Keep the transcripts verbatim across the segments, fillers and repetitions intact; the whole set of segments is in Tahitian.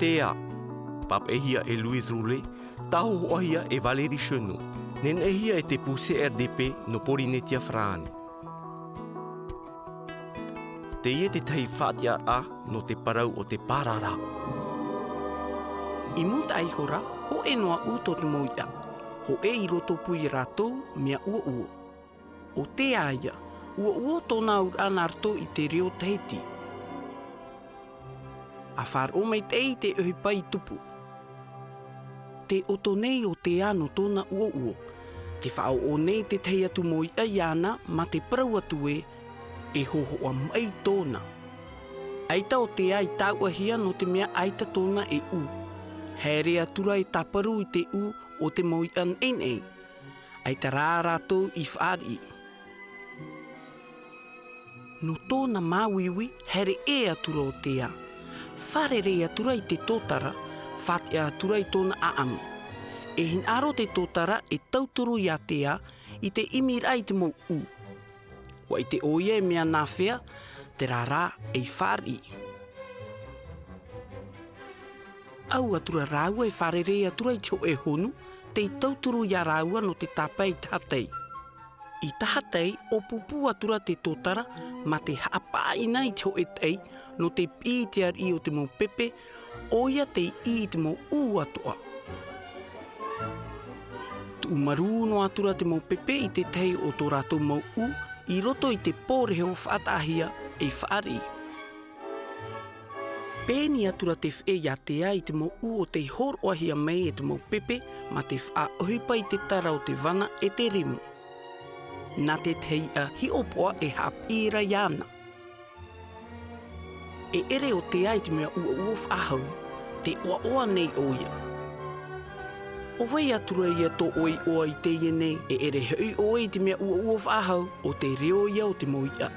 Tea, pāpaʻihia e Louise Roulet, tāhōhoʻahia e Valérie Chenot, neneʻihia e te pū C R D P nō Pōrīnetia Farāni. Teie te tahi faʻatiʻaraʻa nō te parau o te pāraharaha. I mūtaʻa iho ra, hōʻē noa ʻū tō te mau iʻa, hōʻē i roto pū ia rātou mea ʻuoʻuo. ʻO Tea ïa, ʻuoʻuo tōna auraʻa nā roto i te reo Tahiti. ʻA faʻaroʻo maitaʻi i te ʻohipa i tupu. Tē ʻoto nei ʻo Tea nō tōna ʻuoʻuo. Tē faʻaʻoʻo nei te tahi atu mau iʻa iāna mā te parau atu ē, e hōhoʻa maʻi tōna. ʻAita ʻo Tea i tāuʻahia nō te mea ʻaita tōna e ʻū. Haere atu ra e tāparu i te ʻū o te mau iʻa neʻineʻi. ʻAita rā rātou i fāriʻi. Nō tōna māuiui, haere ʻē atu ra ʻo Tea. Fārerei atu ra i te tōtara, faʻatiʻa atu ra i tōna ʻāʻamu. E hinaʻaro te tōtara e tauturu iā Tea i te ʻimiraʻa i te mau ʻū. ʻUa ʻite ʻoia e mea nāfea, terā rā ei fāriʻi. ʻAu atu ra rāua e fārerei atu ra i te hōʻē honu, tei tauturu iā rāua nō te tāpae i tahatai. I tahatai, ʻōpūpū atu ra te tōtara, mā te haʻapaʻaʻina i te hōʻē taʻi, nō te piʻi i te ariʻi o te mau pepe, ʻoia tei ʻī i te mau ʻū atoʻa. Tuʻu marū noa atu ra te mau pepe i te tahi o tō rātou mau ʻū, i roto i te pōreho faʻataʻahia ei fāriʻi. Pēni atu ra te feʻe iā Tea i te mau ʻū ʻo tei hōroʻahia mai e te mau pepe, mā te faʻaʻohipa i te tara o te vana e te rimu. Nā te tahi iʻa hiʻopoʻa e haʻapiʻi ra iāna. E ʻere ʻo Tea i te mea ʻuoʻuo faʻahou, tē ʻoaʻoa nei ʻoia. ʻO vai atu ra ïa tō ʻoe iʻoa i teie nei, e ʻere hoʻi ʻoe i te mea ʻuoʻuo faʻahou, ʻo te reo ïa o te mau iʻa.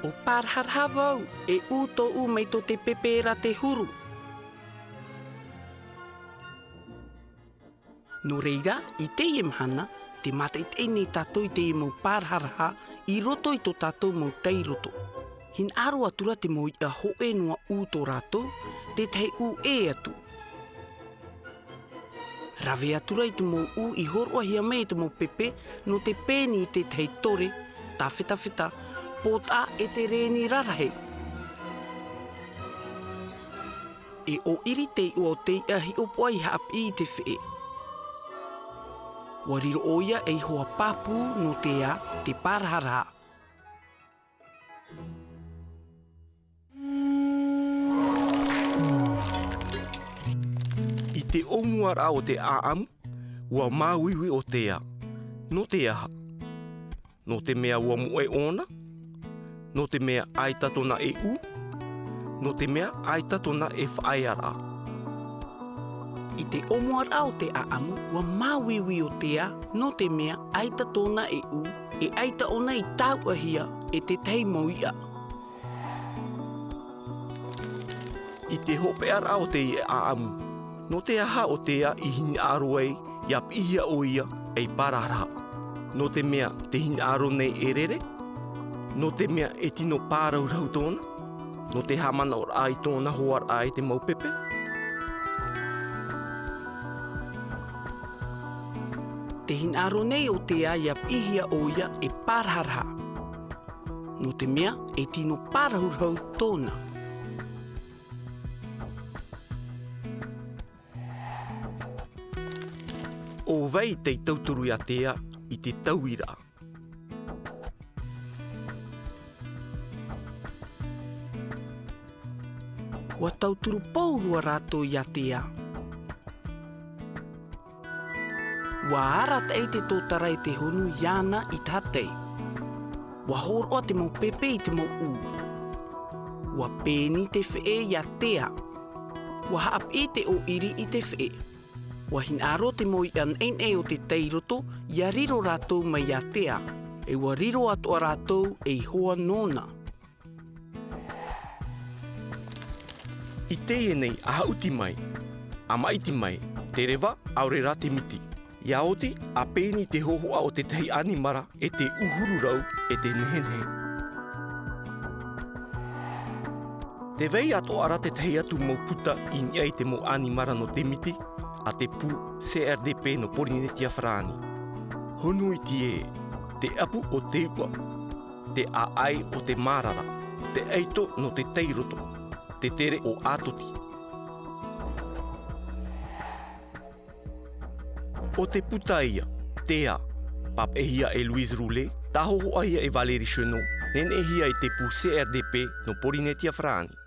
ʻO pāraharaha vau, e ʻū tōʻu mai tō te pepe ra te huru. Nō reira, i teie mahana, tē mātaʻitaʻi nei tātou i teie mau pāraharaha i roto i tō tātou mau tairoto. Hinaʻaro atu ra te mau iʻa hōʻē noa ʻū tō rātou, te tahi ʻū ʻē atu. Rave atu ra i te mau ʻū i hōroʻahia mai e te mau pepe, nō te pēni i te tahi tore, tāfetafeta, pōtaʻa e te rēni rarahi. E ʻōʻiri te iʻoa o te iʻa hiʻopoʻa i haʻapiʻi i te feʻe. ʻUa riro ʻoia ei hoa pāpū nō Tea te pāraharaha. I te ʻōmuaraʻa o te ʻāʻamu, ʻua māuiui ʻo Tea. Nō te aha? Nō te mea ʻua moʻe ʻōna? Nō te mea ʻaita tōna e ʻū? Nō te mea ʻaita tōna e faʻaearaʻa? I te ʻōmuaraʻa o te ʻāʻamu, ʻua māuiui ʻo Tea, nō te mea ʻaita tōna e ʻū, e ʻaita ʻōna i tāuʻahia e te tahi mau iʻa. I te hopeʻaraʻa o teie ʻāʻamu, nō te aha ʻo Tea i hinaʻaro ai ʻia piʻihia ʻoia ei pāraharaha? Nō te mea tē hinaʻaro nei e rere? Nō te mea e tino pārahurahu tōna? Nō te haʻamanaʻoraʻa i tōna hoaraʻa i te mau pepe? Tē hinaʻaro nei ʻo Tea ʻia piʻihia ʻoia e pāraharaha. Nō te mea e tino pārahurahu tōna. ʻO vai tei tauturu iā Tea i te tauiraʻa? ʻUa tauturu pauroa rātou iā Tea. ʻUa arataʻi te tōtara e te honu iāna i tahatai. ʻUa hōroʻa te mau pepe i te mau ʻū. ʻUa pēni te feʻe iā Tea. ʻUa haʻapiʻi te ʻōʻiri i te feʻe. ʻUa hinaʻaro te mau iʻa naʻinaʻi o te tairoto, ʻia riro rātou mai iā Tea. E ʻua riro atoʻa rātou ei hoa nōna. I teie nei, ʻa haʻuti mai, ʻa māʻiti mai, te reva, ʻaore rā te miti. ʻIa oti, ʻa pēni te hōhoʻa o te tahi ʻanimara, e te ʻuhuru rau, e te nehenehe. Tē vai atoʻa ra te tahi atu mau puta i niʻa i te mau ʻanimara nō te miti a te pū C R D P nō Pōrīnetia Farāni. Honu iti ē, te ʻapu o te uʻa, te ʻāʻai o te mārara, te ʻaito nō te tairoto, te tere o ʻātoti. ʻO te puta ia, Tea, pāpaʻihia e Louise Roulet, tāhōhoʻahia e Valérie Chenot, neneʻihia e te pū C R D P nō Pōrīnetia Farāni.